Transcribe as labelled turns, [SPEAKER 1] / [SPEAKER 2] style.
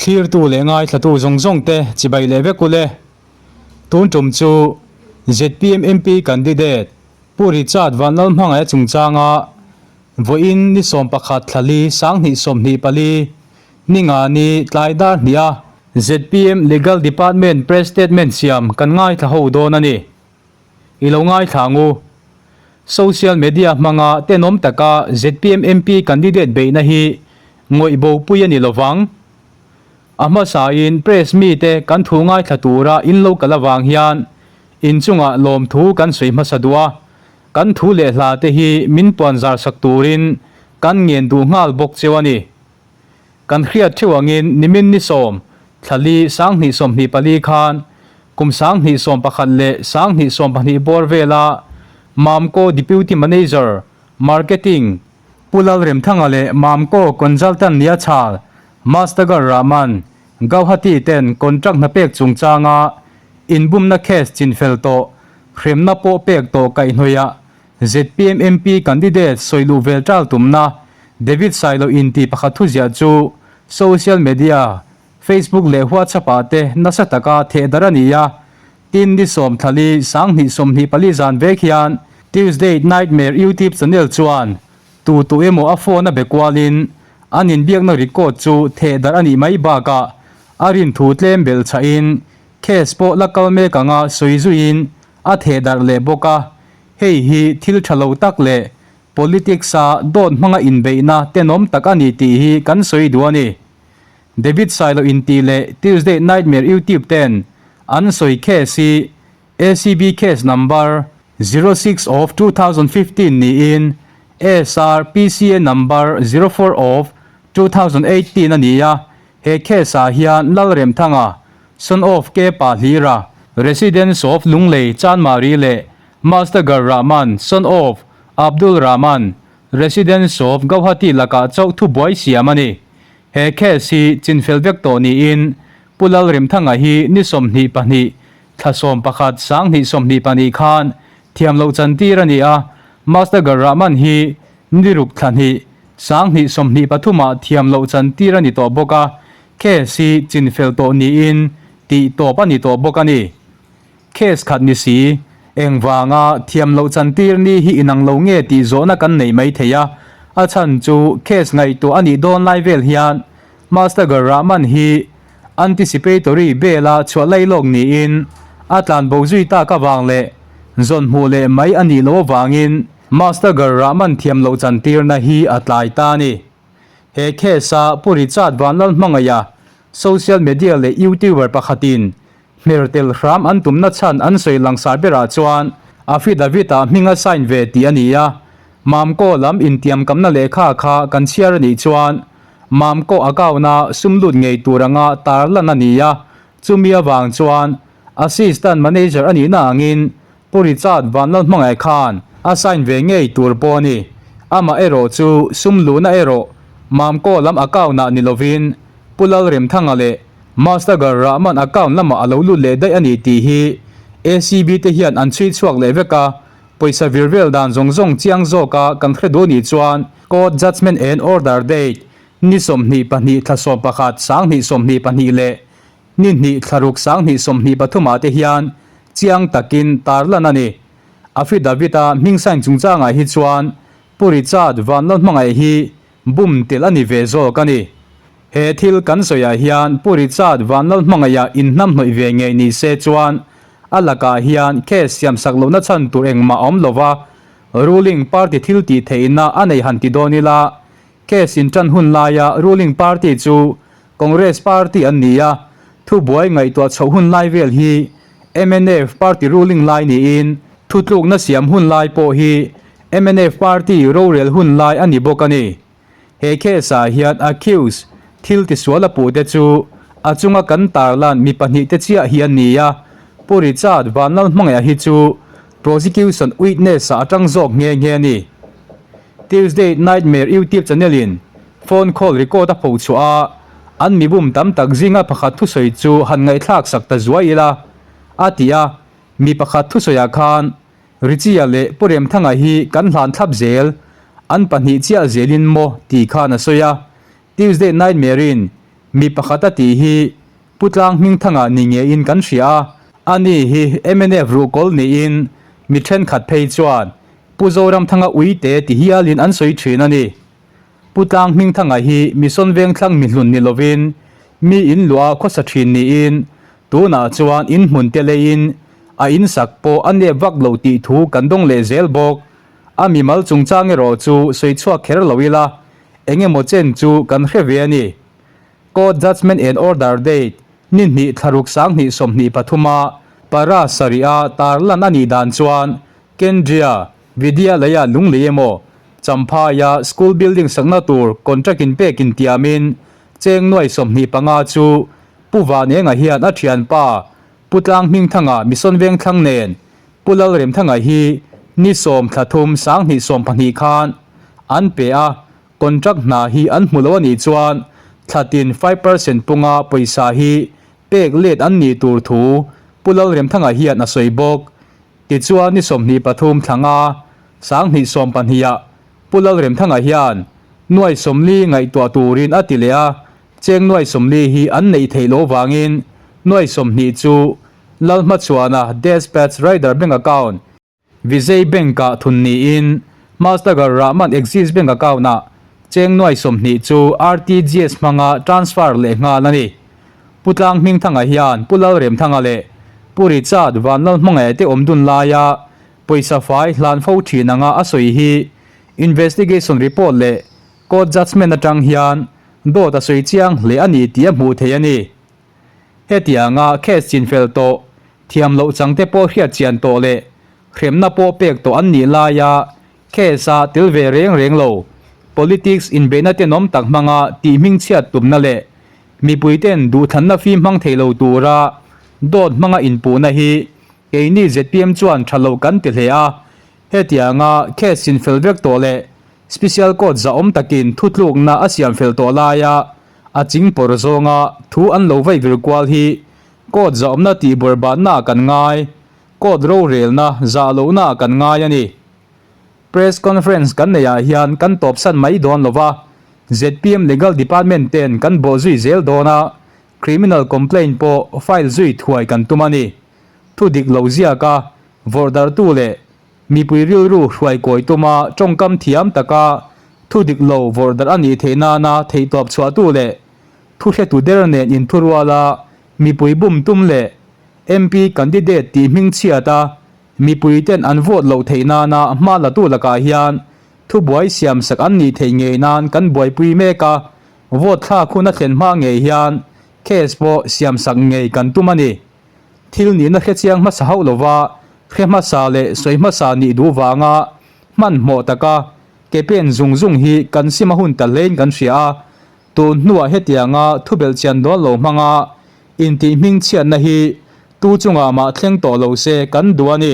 [SPEAKER 1] Thlirtu leh ngaithlatu zawng zawng te chibai leh vek ule. Tun tum chu zpm MP candidate Pu Richard Vanlalhmangaia chungchanga vawiin ni 11 thlali 2024 ni nga ni tlai dar hnih a zpm Legal Department Press Statement siam kan ngaithla ho dawn a ni. I lo ngaithla ang u. Social media hmanga tenawm taka zpm MP candidate beihna hi ngawih bopui a ni lovang. A hmasain press mite kan thu ngaithla tura in lo kal avang hian inchungah lawmthu kan sawi hmasa duh a, kan thu leh hla te hi min puanzar sak turin kan ngen duh nghal bawk cheu a ni. Kan hriat theuh angin nimin ni sawm, thlali 2024 khan kum 2011 leh 2022 bawr vela Mamco Deputy Manager, Marketing, Pu Lalremthanga leh Mamco Consultant nia chhal Mastagar Rahman, Gauhati ten contract hna pek chungchanga inbumna case chinfel tawh, hremna pawh pek tawh kaihhnawihah zpm MP candidate sawi luh vel ṭal tumna David Sailo inti pakhat thuziah chu social media, Facebook leh WhatsApp ah te nasa taka thehdarh a ni a. Tin, ni sawm thlali 2024 zan vek hian Tuesday Nightmare YouTube channel chuan tu tu emaw a phone a be kualin an inbiakna record chu thehdarh a nih mai bakah a rinthu tlem belh chhahin case pawh la kal mek anga sawi zuiin a thehdarh leh bawk a. Hei hi thil tha lo tak leh politics a dawt hmanga inbeihna tenawm tak a ni tih hi kan sawi duh a ni. David Sailo intih leh Tuesday Nightmare YouTube ten an sawi case hi ACB case number 06 of 2015 niin SR PCA number 04 of 2018 a ni a, he case ah hian Lalremthanga, son of K Pa Hlira, residents of Lunglei, Chanmari leh Mastagar Rahman, son of Abdul Rahman, residents of Gauhati lakah chauh thubuai siam a ni. He case hi chinfel vek tawh niin Pu Lalremthanga hi ni 22 thla 11 2024 khan thiam loh chantir a ni a, Mastagar Rahman hi ni ruk thla hnih 2023 ah thiam loh chantir a ni tawh bawk a, case hi chinfel tawh niin tih tawp a ni tawh bawk a ni. Case khat ni si, engvanga thiam loh chantir ni hi inang lo nge tih zawhna kan nei mai thei a, a chhan chu case ngaihtuah a nih dawn lai vel hian Mastagar Rahman hi anticipatory bail a chhuah lai lawk niin a tlan bo zui tak avang leh zawn hmuh leh mai a nih loh avangin Mastagar Rahman thiam loh chantirna hi a tlai ta a ni. He case a Pu Richard Vanlalhmangaia social media leh YouTuber pakhatin hmer tel hram an tumna chhan an sawi langsar berah chuan affidavit ah hming a sign ve tih a ni a. Mamco lam intiamkamna lehkha kha kan chhiar a nih chuan Mamco account a sum lut ngei tur anga tarlan a ni a, chumi avang chuan Assistant Manager a nihna angin Pu Richard Vanlalhmangaih khan a sign ve ngei tur pawh a ni. Amah erawh chu sum luhna erawh Mamco lam account ah ni lovin Pu Lalremthanga leh Mastagar Rahman account lamah a lo lut leh daih a ni tih hi ACB te hian an chhui chhuak leh vek a, pawisa vir vel dan zawng zawng chiang zawka kan hre duh nih chuan Court Judgement and Order Date ni 22 thla 11 2022 leh Ni hnih thlaruk 2023 ah te hian chiang takin tarlan a ni. Affidavit a hming sign chungchangah hi chuan Pu Richard Vanlalhmangaih hi bum tel a ni ve zawk a ni. He thil kan sawiah hian Pu Richard Vanlalhmangaiha inhnamhnawih ve ngei ni se chuan a lakah hian case siamsak lohna chhan tur engmah a awm lova, ruling party thil tih theihna a nei han ti dawn ila, case intan hun laia ruling party chu Congress party an ni a, thubuai ngaihtuah chhoh hun lai vel hi mnf party ruling lai niin thutlukna siam hun lai pawh hi mnf party rorel hun lai a ni bawk a ni. He case ah hian accused thil tisual a puh te chu a chunga kan tarlan mi pahnih te chiah hi an ni a, Pu Richard Vanlalhmangaih hi chu prosecution witness ah a tang zawk nghe nghe a ni. Tuesday Nightmare YouTube channel in phone call record a pho chhuah a, an mibum tam tak zinga pakhat thusawi chu han ngaihthlak sak ta zuai ila a ti a, mi pakhat thusawiah khan Richie-a leh Pu Remthanga hi kan hlan thlap zel, an pahnih chiah zelin maw tih khan a sawi a. Tuesday Nightmare in. Mi pakhat a tih hi Pu Tlang Hmingthanga ni ngeiin kan hria a, ani hi mnf ruhkawl niin mi thenkhat phei chuan Pu Zoramthanga uite ti hialin an sawi thin a ni. Pu Tlang Hmingthanga hi Mission Vengthlang mihlun ni lovin mi in luah khawsa thin niin tunah chuan in hmun te leiin a in sak pawh a nep vak lo tih thu kan dawng leh zel bawk. A mimal chungchang erawh chu sawi chhuak kher lo ila eng emaw chen chu kan hre ve a ni. Court Judgement and Order Date ni hnih thlaruk 2023 a para sarih a tarlan a nih dan chuan Kendriya Vidyalaya lunglei emaw Champhaia school building sakna tur contract in pek intiamin cheng nuai 25 chu Pu Vanenga hian a thianpa Pu Tlang Hmingthanga Mission Vengthlang nen Pu Lalremthanga hi ni 10 thla 3 2022 khan an pe a. Contract hna hi an hmu lo a nih chuan thla tin 5% punga pawisa hi pek let an nih tur thu Pu Lalremthanga hian a sawi bawk. Tichuan ni 23 thla nga 2012 ah Pu Lalremthanga hian nuai 40 ngaihtuah turin a ti leh a, cheng nuai 40 hi an neih theih loh vangin nuai 20 chu Lalhmachhuana Despatch Rider Bank Account, Vijay Bank-ah thun niin Mastagar Rahman Axis Bank account-ah cheng nuai 20 chu RTGS hmanga transfer leh nghal a ni. Pu Tlang Hmingthanga hian Pu Lalremthanga leh Pu Richard Vanlalhmangaih te awm dun laia pawisa fai hlan fo thin anga a sawi hi investigation report leh court judgement atang hian dawt a sawi chiang hle a ni tih a hmuh theih a ni. Hetianga case chinfel tawh, thiam loh changte pawh hriat chian tawh leh hremna pawh pek tawh an nih laia case-a tel ve reng reng lo, politics inbeihna tenawm tak hmanga tih hmingchhiat tumna leh mipuiten duhthlanna fim hmang thei lo tura dawt hmanga inpuhna hi keini zpm chuan tha lo kan ti hle a. Hetianga case chinfel vek tawh leh Special Court zahawm takin thutlukna a siam fel tawh laia a ching pawr zawnga thu an lo vaih vir kual hi Court zahawmna tih bawrhbanna ah kan ngai, Court rorelna zah lohna ah kan ngai a ni. Press Conference kan neih ah hian kan tawpsan mai dawn lova, zpm Legal Department ten kan bawh zui zel dawn a, Criminal Complaint pawh file zui thuai kan tum a ni. Thu dik lo ziaka vawrhdarhtu leh Mipui rilru hruai kawi tuma tawngkam thiam taka thu dik lo vawrh darh a nih theih nana theihtawp chhuahtu leh thu hretu der nen inthuruala mipui bum tum leh MP candidate tih hmingchhiata mipuiten an vote loh theih nana hma latu lakah hian thubuai siamsak an nih theih ngei nan kan buaipui mek a, vote thlak hun a thlen hma ngei hian case pawh siamsak ngei kan tum a ni. Thil nihna hre chiang hmasa hauh lova hre hmasa leh sawi hmasa nih duh vanga hmanhmawh taka ke pen zung zung hi kan sim a hun ta hlein kan hria a, tun hnuah hetianga thubelh chian dawn lo hmanga intih hmingchhiatna hi tu chungah mah thleng tawh lo se kan duh a ni.